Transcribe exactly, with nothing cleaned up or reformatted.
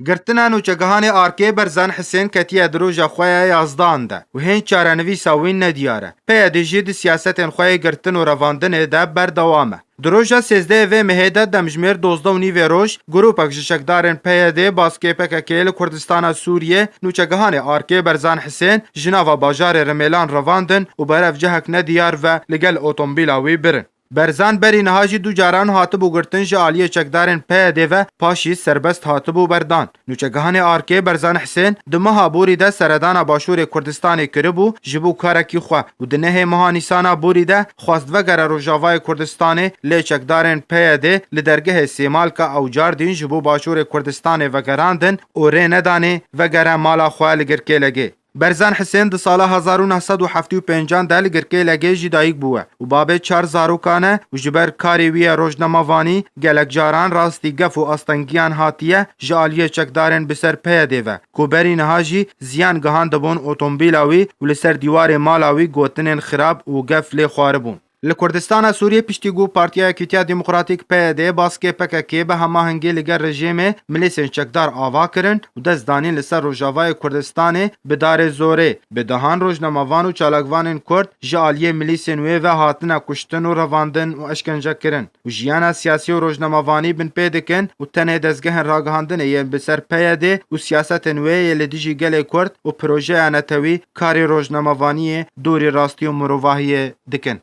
Girtina nûçegihanê Arkê Berzan Hisên ketiye di roja xwe ya yazdan de û hên çarenivîsa wî nediyar e. P Y D jî di siyasetên xwe yê girtin û revandinê de berdewam e. Di roja sêzdehê vê mehê de demjimêr dozdeh û nîvê roj, grûpek ji çekdarên P Y D baskê P K K li Kurdistana Sûriyê nûçegihanê Arkê Berzan Hisên ji nava bajarê Rimêlan revandin û berev cihek nediyar ve li gel otomobîla wî birin. Berzan berî niha jî du caran hatibû girtin ji aliyê çekdarên P Y D ve, paşî serbest hatibû berdan. Nûçegihanê Arkê Berzan Hisên di meha borî de seredana Başûrê Kurdistanê kiribû ji bo karekî xwe û di nehê meha Nîsana borî de xwest vegere Rojavayê Kurdistanê, lê çekdarên P Y D li dergehê Sêmalka ew cardîn ji bo Başûrê Kurdistanê vegerandin û rê nedanê vegere mala xwe li Girkêlegê. Berzan Hisên di sala hezar û neh sed û heftê û pêncan de li Girkêlegê jî dayik bûye û babê çar zarokan e û ji ber karê wî ye rojnamevanî gelek caran rastî gef û astengiyan hatiye ji aliyê çekdarên bi ser P Y D ve, ku berî niha jî ziyan gihandibûn otomobîla wî û li ser dîwarê mala wî gotinên xirab û gef lê xwaribûn. Li Kurdistana Sûriyê piştî ku Partiya Yekîtiya Demokratîk P Y D baskê P K K bi hemahengî li gel rejîmê milîsên çekdar ava kirin û dest danîn li ser Rojavayê Kurdistanê bi darê zorê, bi dehan rojnamevan û çalakvanên Kurd ji aliyê milîsên wê ve hatine kuştin û revandin û eşkence kirin û jiyana siyasî û rojnamevanî binpê dikin û tenê dezgehên ragihandinê yên bi ser P Y D û siyasetên wê yê li dijî gelê Kurd û projeya netewî karê rojnamevaniyê dorî rastî û mirovahiyê dikin.